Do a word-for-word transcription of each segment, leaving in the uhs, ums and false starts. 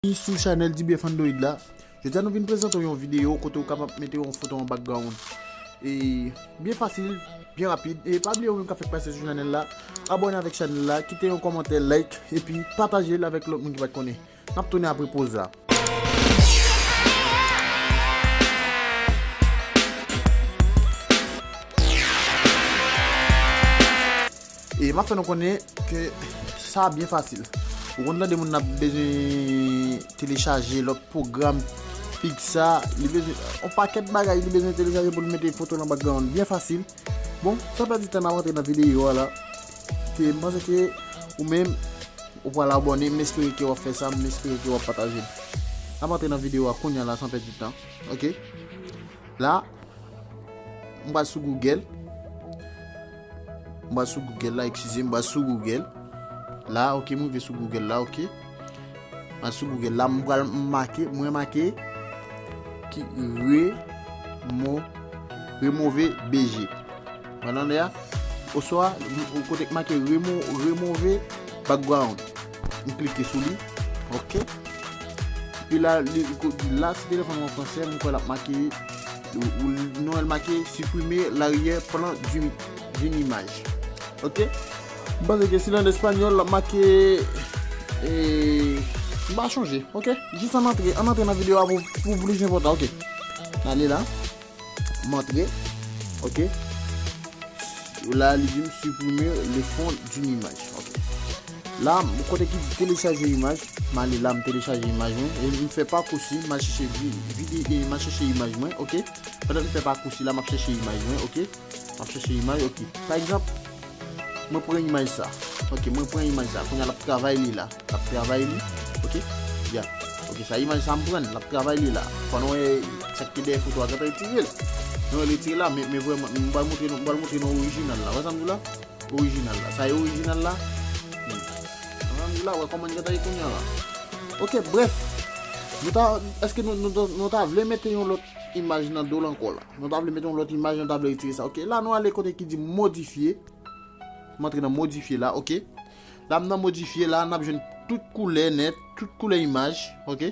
Byenvini sou chanèl D B F Android la. Jodi a nou vin prezante w yon videyo kote w kapab mete yon foto an background. E byen fasil, byen rapid. E pa bliye ou menm k ap fèk pase sou chanèl la, abòne avèk chanèl la, kite yon kòmantè, like, epi pataje l avèk lòt moun ki pa t konnen. N ap tounen apre poz la. E m ap fè nou konnen ke sa byen fasil. Ou konn tande moun ap bezwen telechaje lòt pwogram, Pixar, li bezwen yon pakèt bagay li bezwen telechaje pou l mete foto nan background. Byen fasil. Bon, san pèdi tan, n ap rantre nan videyo a la. Ke m panse ke ou menm, ou pral abòne, m espere ke w ap fè sa, m espere ke w ap pataje l. N ap rantre nan videyo a kounye a la san pèdi tan. Ok? La, m pral sou Google. M pral sou Google la, eskize, m pral sou Google. La, ok, m rive sou Google la, ok. M pral sou Google la, m pral make, mwen make ki remo-, remove B G. Mwen nan lè a, oswa, m, kote k make remo-, remove background. M klike sou li. Ok. Epi la, li, li ko-, la, si telefòn mwen fransè, m kwè l ap make, ou, ou, non, l make supprimer l'arrière-plan d'une, d'une image. Ok. M panse ke si l an espanyòl, l ap make, e, m pa chonje. Ok. Jis ann antre, ann antre nan videyo a pou, pou plis enpòtan. Ok. N ale la. M antre. Ok. La, li di m supprimer le fond d'une image. Ok. La, m, kote ki di télécharger image, m ale la, m telechaje imaj mwen. E m fè pakousi, m al chèche vi-, vide-, e m al chèche imaj mwen, ok? Pandan m fè pakousi la, m ap chèche imaj mwen, ok? M ap chèche imaj, ok. Pa egzanp, mwen pran imaj sa. Ok, mwen pran imaj sa. Kounye a l ap travay li la. L ap travay li, ok? Ya. Ok, sa imaj sa m pran, l ap travay li la. Fò nou wè sa k te dèyè foto a gentan retire l. Nou retire la, men, men vrèman, m pral montre nou, m pral montre nou orijinal la. Wè sa m di la? Orijinal la. Sa e orijinal la? Hmm. Wè sa m di la? Wè kòman l gentan ye kounye a la. Ok, brèf. Nou ta, èske nou, nou, nou, nou ta vle mete yon lòt imaj nan do l ankò la? Nou ta vle mete yon lòt imaj, nou ta vle retire sa. Ok, la nou ale kote ki di modifye. M antre nan modifye la, ok. La m nan modifye la, n ap jwenn tout koulè nèt, tout koulè imaj, ok.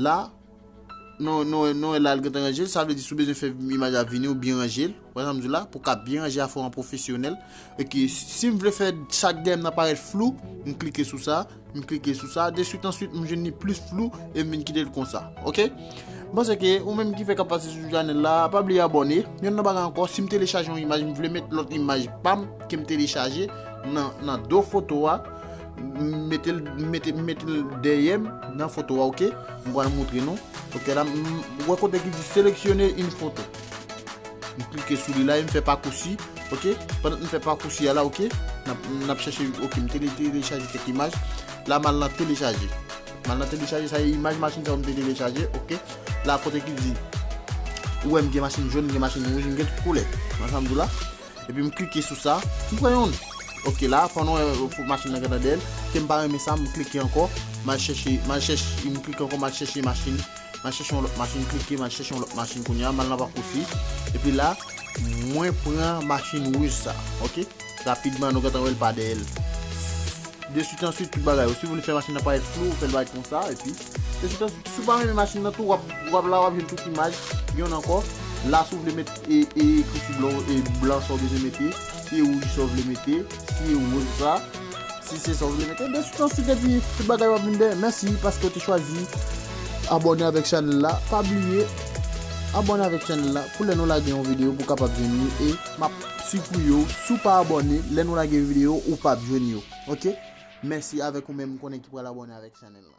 La, nou, nou, nou wè la l gentan ranje l, sa vle di si w bezwen fè imaj la vini, ou byen ranje l. Wè sa m di la, pou w ka byen ranje afè w an pwofesyonèl. Ok, si, si m vle fè sa k dèyè m nan parèt flou, m klike sou sa. M klike sou sa, deswit answit m jwenn li plis flou e m vin kite l konsa. Ok? M panse ke ou menm ki fèk ap pase sou chanèl la, pa bliye abòne. Yon lòt bagay ankò, si m telechaje yon imaj, m vle met lòt imaj pa m ke m telechaje nan, nan do foto a, m mete l, m mete, m mete l dèyè m nan foto a, ok? M pral montre nou. Ok, la, m, m wè kote ki di sélectionner une photo. M klike sou li la e m fè pakousi, ok? Pandan m fè pakousi a la, ok? N ap, n ap chèche, ok, m tele-, telechaje kèk imaj. La, m al nan telechaje. M al nan telechaje, sa e imaj machin sa yo m te telechaje, ok? La, kote ki di, ou wè m gen machin jòn, m gen machin wouj, m gen tout koulè. Wè sa m di w la? Epi m klike sou sa, m pran youn. Ok, la, fò nou wè, fò machin nan gentan dèyè l. Ke m pa renmen sa, m klike ankò. M al chèche, m al chèche, m klike ankò, m al chèche machin. M al chèche yon lòt machin, klike, m al chèche yon lòt machin kounye a, m al nan pakousi. Epi la, mwen pran machin wouj sa, ok? Rapidman, nou gentan wè l pa dèyè l. Deswit answit, tout bagay yo. Si w vle fè machin nan parèt flou, ou fè l parèt konsa, epi deswit answit, si w pa renmen machin nan tou, w ap, w ap la, w ap jwenn tout imaj. Youn ankò, la, si w vle met e, e ekriti blan, e blan sa w bezwen mete, si e wouj sa w vle mete, si e woz sa, si se sa w vle mete, deswit answit, epi tout bagay w ap vin dèyè. Mèsi paske w te chwazi abòne avèk chanèl la. Pa bliye abòne avèk chanèl la pou lè nou lage yon videyo pou w kapab jwenn li, e m ap sipri w si w pa abòne lè nou lage videyo ou p ap jwenn yo. Ok? Mèsi avèk ou menm m konnen ki pral abòne avèk chanèl la.